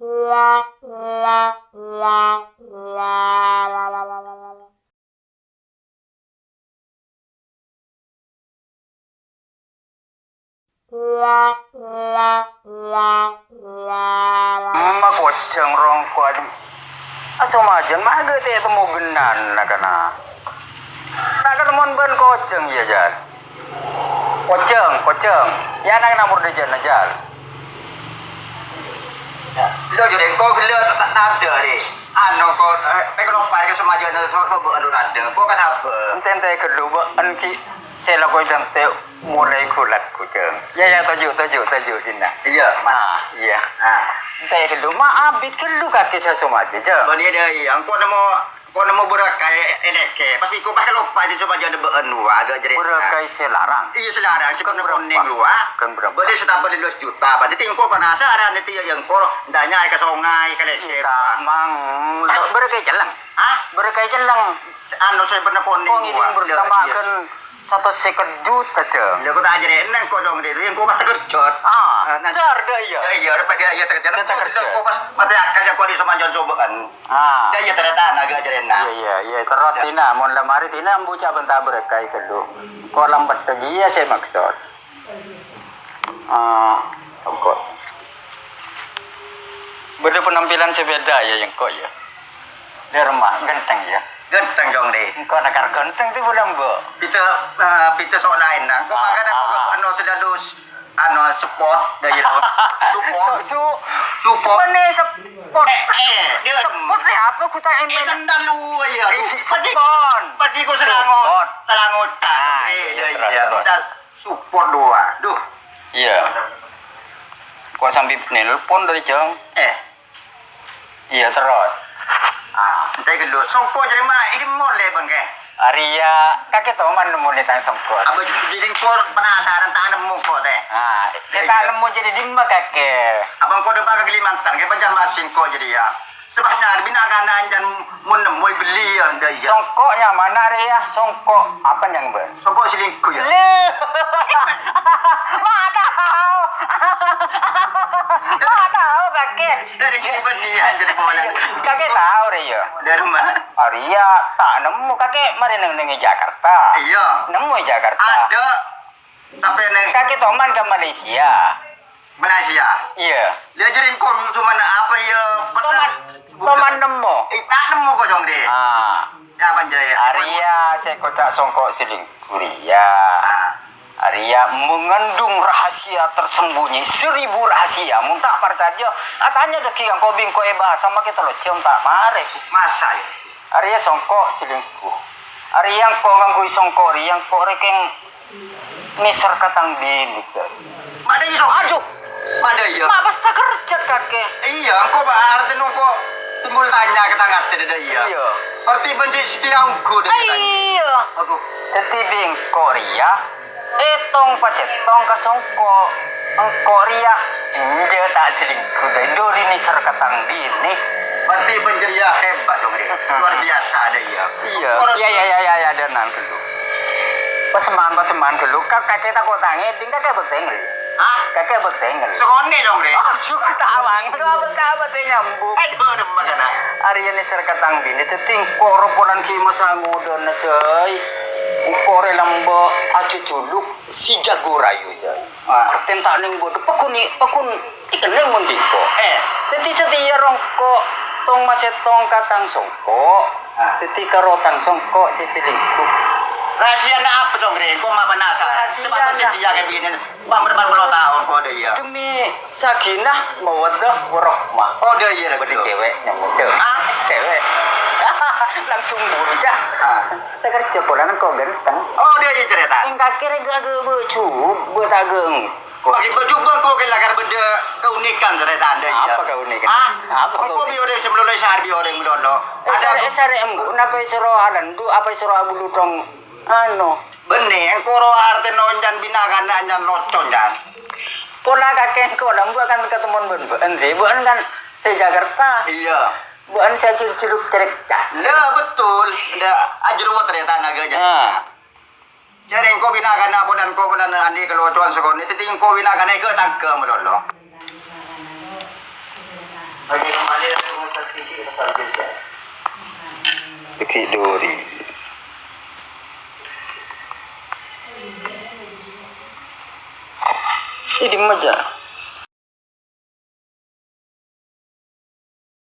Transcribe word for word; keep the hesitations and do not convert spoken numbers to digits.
Ma' kocèng rongko' adu. Asomajân ma' ga' ta' temmo gennana kana. Ta' katemmon bân kocèng, iyâ, Jal. Kocèng, kocèng. Iyâ, na'-kana' mordhâjâna, Jal. Lo, jârèya engko' ghellâ' ta', ta' tadâ', rè. Anu, ko, eh, pèkolopa rè ka somajâna so-, sobâ anu tadâ'. Ko kasabâ. Ente-ente ghâllu, bâ'en ghi' sè lakon dântè' molaè ghulat, Kocèng. Iyâ, iyâ, toju', toju', toju', dinna. Iyâ, Ma'. Ah, iyâ. Ah. Ente ghâllu, ma' abit ghâllu kakè sè somajâ, Jâ. Bânnè, iyâ, iyâ. Engko' nemmo Ko' nemmo bârâkah è, è lèkè. Pas engko' pas kaloppaè somajâna bâ'en, wa, ga' jârèya. Bârâkah sè larang? Iyâ, sè larang, sè pernah onèng, wa. Kan berapa? Bâdâ sè tabâ lèbâs juta, berarti engko' penasaran, iyâ, engko' dânya ka songay, ka lèkè, wa. Mang, bârâkah cellèng? Hah? Bârâkah cellèng? Anu, sè pernah onèng, wa. Ko' ngèdhing pertama kan satos sèket juta, Jâ. Lha, ko' ta' jârèya, neng ko' dong, dè, engko' pas takerjhât. Ah, nah. Jar, dâ' iyâ. Dâ' iyâ, dâ' pas dâ' iyâ takerjhât. Takerjhât. Engko' pas matè akal, engko' dhi somajâna sobâ'en. Ah. Dâ' iyâ tarètan agâ' jârèna. Iyâ, iyâ, iyâ. Terros, Tina, mon la marè, Tina, embu ca' bân tabârâkah ghâllu. Ko' lambet iyâ sè maksod. Ah, songko'. Bâdâ penampilan sè bhidhâ, iyâ, engko', iyâ. Dârma, ghântheng, iyâ. Ghântheng, Jong, dè. Engko' nakar ghântheng, tè bulâ embu. Pita, eh, pita sok laèn, nah. Engko' mangkana engko' anu selalu s-, anu, sport, dâ' iyâ, lo. Support. Su-, su-, Support. Sebenarnya sport. Eh, eh, dia Sport ni apa ku tak Eh, emen? Sandal lu, ya. Eh, Pati, sport. Pati ku selangut. Sport. Selangut. Ah, eh, iya, iya, terus, iya. Terus. Modal support dua. Duh. Iya. Kok sambil nelpon dari Jong? Eh. Iya, terus. Ah, ente ghâllu. Songko' jârèya ma' ini molè, Bang, kè? Arèya, kakè toman nemmo nè tang songko'. Abâ' jhujhur jârèya engko' penasaran, ta' nemmo ko', tè. Ah, sè ta' nemmo jârèya dimma, kakè? Abâ' engko' dâpa' ka Kalimantan, kè Banjarmasin ko' jârèya. Sabâb nyarè binè' kana' anjân mon nemmo èbelli, ya, dâ' iyâ. Songko' nyamana rèya? Songko' apa nyang bân? Songko' selingkuh, ya? Lè. Ma' tao. Ma' tao, kakè. Dari kiri bânnè, ya, jadi bola. Kakè tao, rèya. Dari mana? Arèya, ta' nemmo, kakè marè neng-neng è Jakarta. Iya. Nemmo è Jakarta. Ada. Sampai neng. Kakè toman ka Malaysia. Malaysia. Iya. Dia jadi engko' cuma apa ya, pernah Toman, toman nemmo. Eh, ta' nemmo ko', Jong, dè. Ah. Ya, apa, Jay? Arèya sè koca' songko' selingkuh rèya. Ah. Arèya mengandung rahasia tersembunyi seribu rahasia. Mon ta' parcajâ, atanya dâgghi' ka engko' bi' engko' è bhâsa makè tello jam ta' marè. Masa, ya? Arèya songko' selingkuh. Arèya engko' ngangghuy songko' rèya, engko' rèkèng nèser ka tang binè, sir. Madâ iyâ, Jong. Aduh. Madâ iyâ. Ma' pas takerjhât, kakè. Iyâ, engko' pa-, artèna engko' timbul tanya ka tang atè, dâ' iyâ. Iyâ. Berarti bân cè' setia ongghu, dâ' iyâ. Iyâ. Aduh. Dhâddhi bi' engko' rèya, ètong pasèttong ka songko'. Engko' rèya, enjâ' ta' selingkuh, dâ' iyâ, dâri nèser ka tang binè. Berarti bân jârèya hebat, Jong, rè. Hmm. Luar biasa, dâ' iyâ. Iyâ. Orang Iyâ, iyâ, iyâ, iyâ, iyâ, dânan ghâllu. Pasemman, pasemman ghâllu. Ka-, kakè tako' ta' ngèdhing, kakè abhâktèn ghâllu. Hah? Kakè abhâktèn ghâllu. Sakonè', Jong, rè. Oh, jhughâ ta' abhâk, abhâk-abhâk nyambung. Eh, dâ' remma kana. Arèya nèser ka tang binè, dhâddhi engko' ropolan ghi' masa ngodâna, sèy. Engko' rè lambâ' ajhâjhuluk si jago rayu, sèy. Ah. Artèna ta' nèng bâdâ, paggun, paggun èkennèng mon bi' engko'. Eh. Dhâddhi satèya rongko' tong-masèttong ka tang songko'. Ah. Dhâddhi karo tang songko' sè selingkuh. Rahasiana apa, Jong, rè? Engko' ma' penasaran. Rahasiana. Sebab setia ka binè, bang, berapa puluh tahun, ko' dâ' iyâ. Demi sakinah mawaddah warahmah. Oh, dâ' iyâ, Bâdâ betul. Cewek nyambung. Cewek. Ah? Cewek. Langsung buru, Cak. Ah. Takerjhât polana engko' ghântheng. Oh, dâ' iyâ carèta. Engko' kakè rè ga', ga' bâ' jhubâ' ta' ghâng. Pakai bâ' jhubâ' ko' kè lakar bâdâ keunikan carètana, iyâ. Apa keunikan? Hah? Apa keunikan? Engko' bi' orèng sè malolo èsarè bi' orèng malolo. Èsarè, èsarè embu', napa èsoro alandu', apa èsoro abulu tong, anu. Bânnè, engko' ro artèna onjhân binè kana' onjhân locon, jhân. Pola kakè engko' la embu' kan katemmon bân bâ'en, dhi, bâ'en kan sè Jakarta. Iyâ. Bâ'en sè jhir-jhiruk cerek, Cak. Lah, betul. Ndak ajrot rè tanaga, jhân. Nah. Jârèya engko' binè kana' polana engko' polana andi' kalocowan sakonè', dhâddhi engko' binè kana' èghâ-tangghâ malolo. Dhâggi' dhuri. È dimma, Ca'?